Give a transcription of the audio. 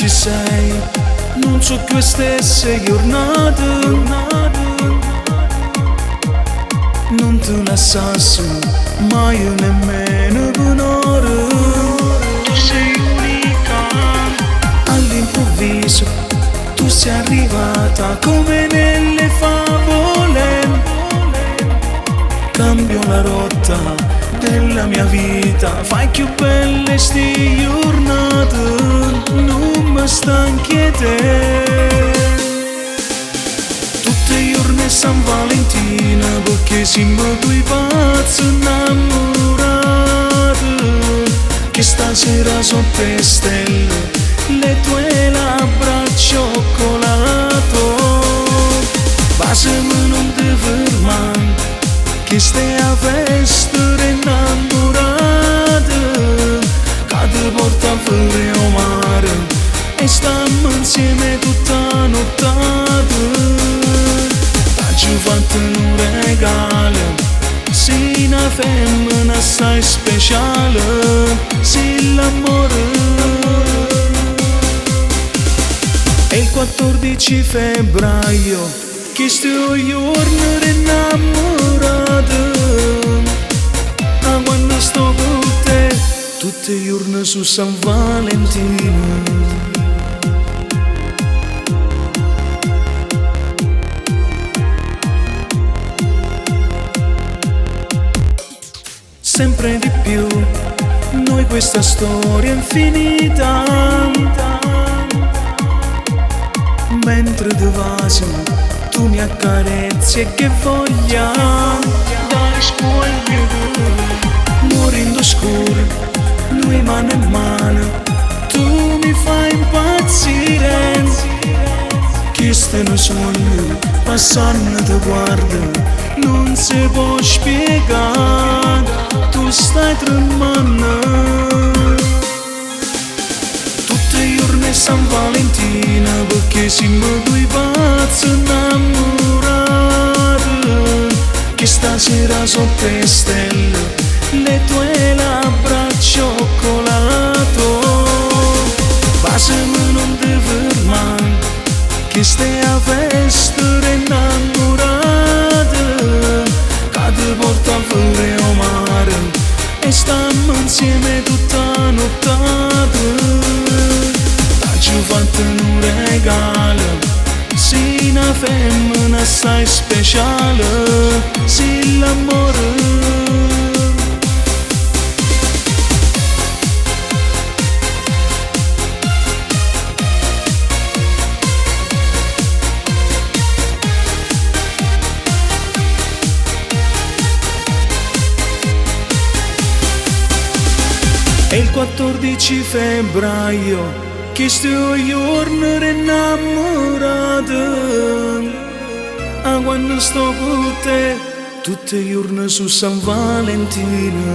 ci sei, nun so' cchiù 'e stesse jurnate. Nun te lassasse maje nemmeno pe n'ora. Tu sei unica. All'improvviso tu sei arrivata come nelle favole. Cambio la rotta della mia vita, fai cchiù belle 'sti jurnate, nun me stanco 'e te. Tutt' 'e juorne è San Valentino, pecché simmo duje pazze 'nnammurate. Chesta sera sott' 'e stelle, le tue labbra cioccolato. Vasame nun te fermà, chesta è 'a festa d' 'e 'nnammurate. Ca te porta fore 'o mare e stammo insieme tutta 'a nuttata. T'aggio fatto nu regalo, si na femmena assai speciale, si l'ammore. È il 14 febbraio, chisto è 'o juorno d' 'e 'nnammurate. 'A quanno sto cu te, tutt' 'e juorne so' San Valentino. Sempre di più, noi questa storia infinita. Mentre te vaso, tu mi accarezzi e che voglia. Dai, spuogliate, muore in scuro, noi mano in mano, tu mi fai impazzire. Chisto è nu suonno, passanno te guardo, nun se può spiegare, tu stai tremando. Tutt' 'e juorne è San Valentino, pecché simmo duje pazze 'nnammurate. Chesta sera sott' 'e stelle, le tue labbra cioccolato. Vasame nun te fermà, chesta è 'a festa d' 'e 'nnammurate. Ca te porta fore 'o mare e stammo insieme tutta 'a nuttata. T'aggio fatto nu regalo, si na femmena assai speciale, si l'ammore. È il 14 febbraio, chisto è 'o juorno d' 'e 'nnammurate. 'A quanno sto cu te, tutt' 'e juorne so' San Valentino.